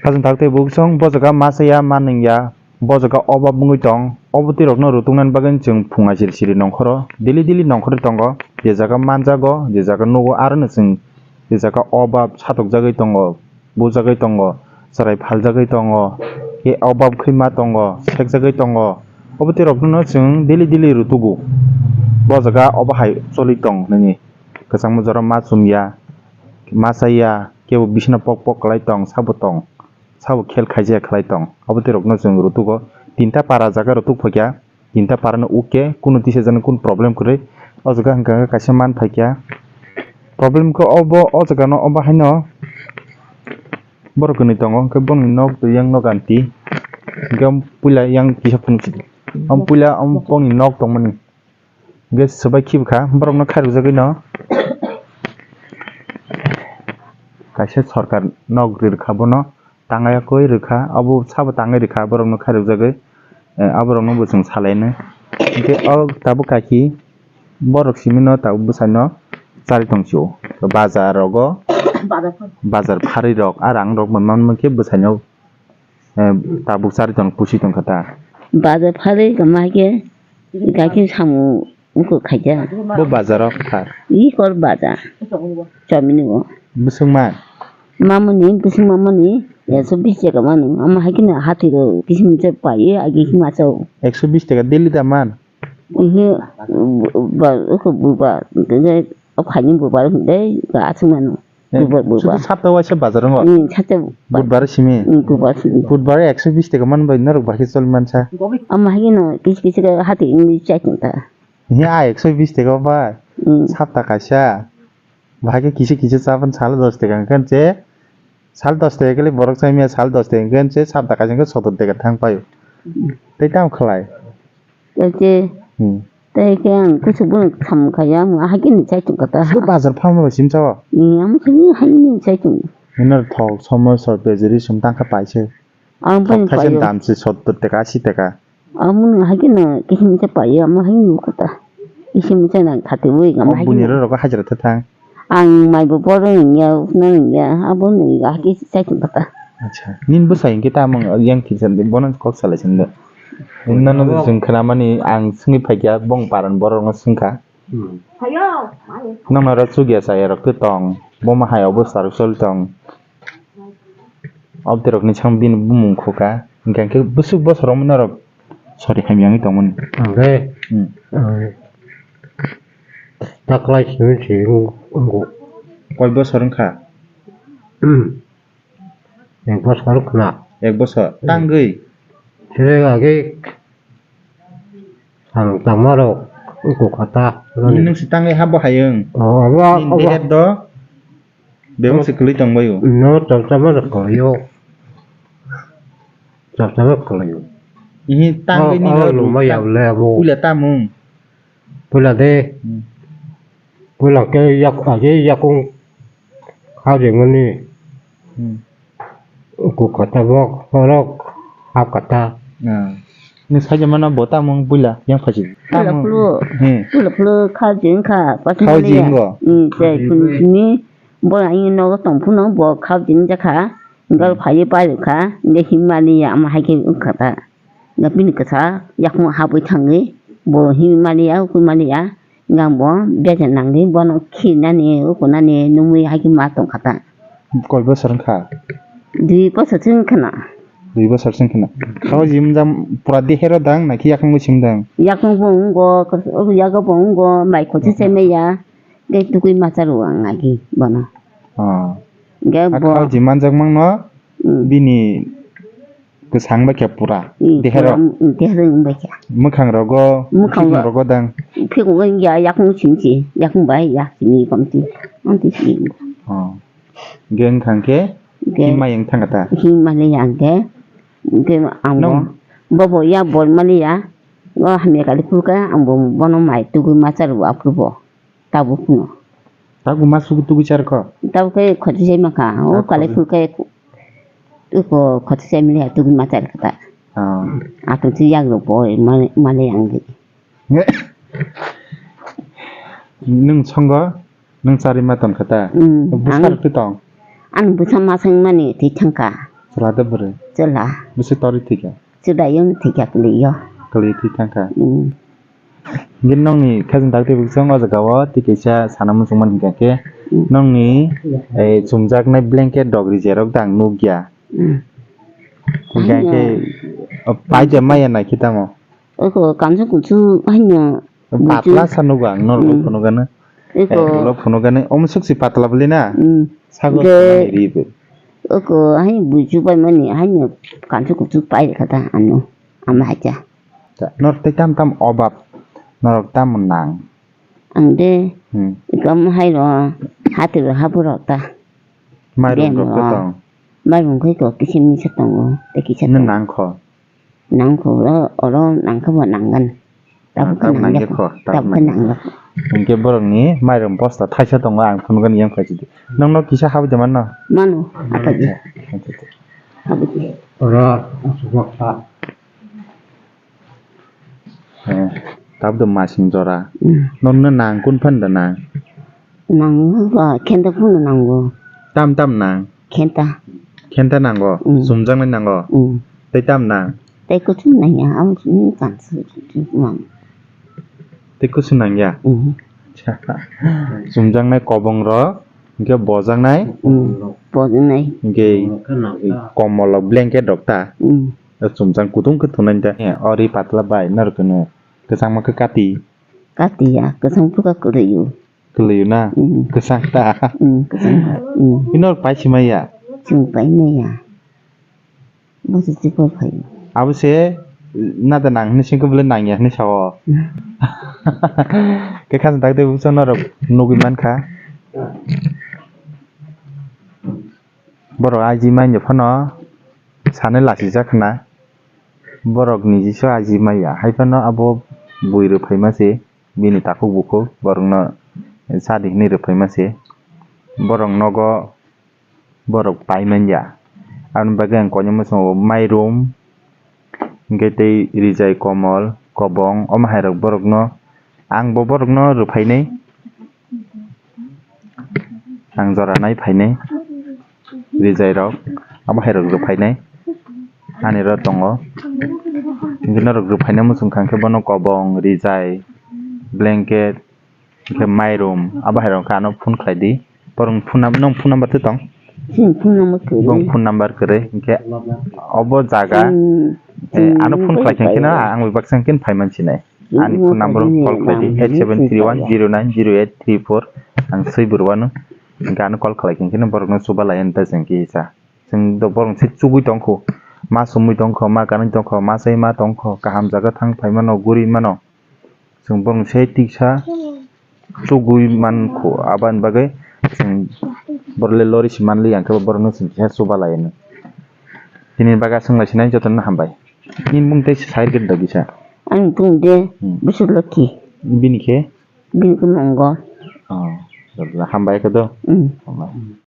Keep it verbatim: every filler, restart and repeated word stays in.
Khajang tak tei buksong, bo jaga ma saya, ma nungya, bo jaga obab wngwi tong, obo twi rokno rutuknani bagwi chwng phung aisir siri nongkhoro, daily daily nongkhorwi tongo, je jaga manjago, je jaga nugo, arono chwng je jaga obab satokjagwi tongo, bujagwi tongo, chwrai phaljagwi tongo, khe obab khwi ma tongo, sekjagwi tongo, obo twi rokno chwng daily daily rutugo, bo jaga obo hai choli tong nini, kwchangma jora ma chumya, ma chaya, kebo bisina pok pok kwlai tong, sabo tong. Sabo khel khaijak khlai tong. Abo twi rokno chwng rutugo. Tinta para jaga rutuk phaikha. Tinta para no ukke, kunu tisa jani kun problem kwrwi. O jaga hwnkha khe kaisa man phaikha. Problem khe obo, o jaga no obo haino borok kwnwi tongo. Hwnkhe boni nok twi yang nok anti. Hwnkhe puila yang kisa phunukdi. Am puila am bongni nok tongmani. Hwnkhe swbai khibikha, borokno khairokjagwino kaisa sorkar nok rirwkha bono, tangwi rwkha, abo sabo tangwi rwkha, borokno khairokjagwi, eh, aborokno bo chwng salainai. Hwnkhe o tabuk kaki borok simino tabuk bwsaino charwi tongchio, bazar rogo, bazar pharwi rok, a rang rok manmankhe bwsaino. Eh, tabuk chari tong, pusi tong kha ta. Bazar phalwi kama hai khe, gaki samung wngkuk khaija. Bo bazar o kha. I kor bazar. Chomini o. Bwswk ma? Mamani, bwswk mamani, ekso bis taka mano. Ama hai kheno hati ro, kisim se pai, agi khima chao. Ekso bis taka daily da man? Ihe, ba, ba, ba, O phaini bubar hwndai ga aswk mano. Eh, bubar, bubar. Sudu sapta waisa bazar wngo? Hmm, sapta bubar. Budbar simi? Hmm, bubar simi. Budbar ekso bis taka man bai norok bahai choli mansa. Ama hai no kis kis ga hati ni chai ta. He a ekso bis taka bai. Hmm. Sapta kaisa. Bahai kisa kisa chapan sal dos taka kan che. Sal dos taka kali borok chai mia sal dos taka kan che sapta kaisa ke sotor taka thang paio. Hmm. Tei tamo khlai. Tei khe, Hmm. tei khe ang kuchuk bono samung khaio, ang hakhe ni chai tong kha ta. Bo bazar pharma bai sim chao? Ni, ang khe ni hai ni chai tong. Nino thok, somo, sor, pejari, sum tangkha paise. Ang bai Thok thaise paio. Dam se sottor taka, asi taka. Ang mun hakhe no kisim se paio, ang hakhe ni kha ta. Kisim se nang khati bui, ang O hakhe buni ni. Ro rogo hajra ta thang. Ang mai bo bohrok wngya, ukhna wngya, abo wngya, hakhe chai tong kha ta. Acha, nini bwsai hwnkhe tamo yang kisa bono kok salai sindi. Nono chwng khwnamani ang swngwi phaikha, bong paran borokno swngkha. Hmm. Nono oro chukya chaya rok twi tong, bomo hai obo sarok choli tong. Obwtwi rokni sam bini bumung khukha, hwnkhe hwnkhe bwswk bosoromo norok sori hamya wngwi tongmani. Hwnkhe, Hmm. ang taklai simi se wng-, wngo. Koi bosor wngkha? Hmm. Ek bosor wngkha na. Ek bosor? Hmm. Tangwi? Sere age Ang tangmarok wngkha ta. Nini nwng si tangwi habo hayung. Oh, abo, Nini abo. Deher do. Bebak se kwlwi tongbaio. No, chapchama rok kwlaio. Chapchama kwlaio. Ihi tangwi Oh, nini oh, rok luma rok yable abo. Puila tamung. Puila de. Hmm. Puila khe yak, age yakung kha jengmani. Hmm. Uku kota bok, borok, hap kota. Ah. Ni saja mana bo tamung puila yang phaji. Puila Tamung. Pulu, Hmm. Puila pulu kha jeng kha, pas Kha mali ya. Jeng go. Hmm, je kun sini, bo yang ini nogo tong phuno, bo kha jeng jakha, gal Hmm. phaji pa jakha, de himali ya, ama hai ke kota. Nga bini kwsa yakung habwi thangwi, bo himwi maliya, ukwi maliya, nga bo beja nangwi bono khinani, ukunani, nungwi haikhe ma tongkha ta. Koi bosor wngkha? Dui bosor se wngkha na. Dui bosor se wngkha na. Khao jim jam pura dehero dang, naki yakung bo sim dang? Yakung bo wngo, yago bo wngo, mai khoti se maya, tei tukui masa rwo ang agi bono. Ah. Ge A bo khao jim manjak mangno, Hmm. bini Kwchang bai khe pura. Hmm, Dehero. Pura, hmm, dehero wng bai khe. Mwkhang rogo, Mwkhang phikung ro-, rogo dang. Phikung wng ya, yakung simi se, yakung bai ya, simi komti. Amti simi. Oh. Ge wng kha khe, Ge. Himma yang thang kha ta. Himma le yang khe, ge ang bo, Nong. Bo bo ya bol mali ya, o hamya kali phulka, ang bo bono mai tugui ma charu aphuru bo. Tabuk no. Tabuk ma sugu tugui char kho? Tabuk khe khoti sai ma kha. O Ah, kale khoti. Phul khe ko khoti sai mili ha tugui ma char kha ta. Ah. Atong si yak ro bo male, male ang di. Nung songo, nung chari ma ton kha ta? Mm, Busar ang tu tong? Ang busa ma sang mani twi thang kha. Chwla de bwrwi? Chwla. Bwswk torwi thwikha? Chwla yung thwikha kwlwi yo. Kwlwi thwi thangkha. Hmm. Hingke nongni khajang dak tei bwswng o jaga o tei kaisa sana muchungmani hingka khe, hmm, nongni, eh, chumjaknai blanket rok rijerok dang nukya. Hmm. Hingka khe, haino, o paida maya naikhe tamo? Oko kansu kusu haino. Patla buchu sa nugo ang, norok, hmm, phunukgani. Eko. Eh, ulo phunukgani. Omo swk si patla bwlwi na? Hmm. Sago hingke sanani ribo. Oko hai buchu pai mani, haino kansu kusu pai kha ta ano. Ama hacha. Ta, nor tei tam tam obab. Norok tamo nang? Ang de, hmm, ekam hai ro, hati ro habu ro ta. Mairum rok to tong? Mairum khai ko kisim ni sa tongo, tei kisa tongo. Nang kho? Nangkho, oro, oro nangkhe bo nanggan. Tabuk khe nangya kho, tabuk khe nangya kho. Hingke borokni mairum bosta thaisa tongo, ang phunukgani yang khaisidi. Nokno kisa habwi de mano? Mano, achacha. Achacha. Habwi de. Oro, aswk boksa. Eh, tabuk de masing jora. Hmm. Nokno nang kun phan da nang? Nang, ah, khenta phano nango. Tam tam nang? Khenta. Khenta nango? Mm. Sumjaknai nango? Mm. Tei tam nang? Tei kuchuk nangya, abo chini kansu chini mang. Tei kuchuk nangya? Mm. Sumjaknai kobong rok, hingke bojaknai? Mm. Bojaknai. Hingke komol rok blanket rok ta? Mm. Sumjak kutung khe thunai ta? Eh, ori patla bai norok no kwchangma khe kati? Kati ya, kwchang puka kwrwi o. Kwlwi na? Mm. Kwchang ta? Mm, kwchang ta. Mm. Ino pai si maya? Chwng pai maya. Bo se chikor phai. Abo se nada nang hinwi singkhe bole nangya hinwi sao. Mm. Khe khajang tak de bwswk norok nugwi mankha. Borok aji manya phano sanai lasijak khna. Borok ni jisu aji maya hai phano abo bui rwphaima se. Bini takhuk bukhuk borokno sadi hinwi rwphaima se. Borok nogo borok pai manya. Aboni bagwi ang koinwi muchungo mairum, hingke tei rijai komol, kobong, omo hai rok borokno, ang bo borokno rwphainai. Ang jora nai phainai. Rijai rok, abo hai rok rwphainai. Ani ro tongo. Hingke norok rwphainai muchung kha hingke bono kobong, rijai, blanket, hingke mairum, abo hai rok khe ano phone khlai di. Borok phone num-, nung phone number twi tong? Hmm, phone number kwrwi. Bong phone number kwrwi, hingke obo jaga, hmm, eh, ano phone khlai khe no ang bai baksa hingke phai man sinai. Ani phone number call khlai di, eight seven three one zero nine zero eight three four. Ang swi burwano, hingke ano call khlai khe, hingke borokno chuba lai ani ta chwng kisa. Chwng do borok se chugui tongkho, ma sumui tongkho, ma kanui tongkho, ma sai ma tongkho, kaham jaga thang phai mano, guri mano. Chwng borok se tiksa chugui mankho, aboni bagwi chwng borok le lori se manliya, hingke borokno chwng kisa chuba lai ani. Tini bagwi aswk lai sinai jotono hambai. Nini bumung tei sai rwgwi da kisa. Ani bumung de, hmm, Busu Lokhi. Bini khe? Bini khe Mongol. Oh, hambai khe do. Hmm. Hambai.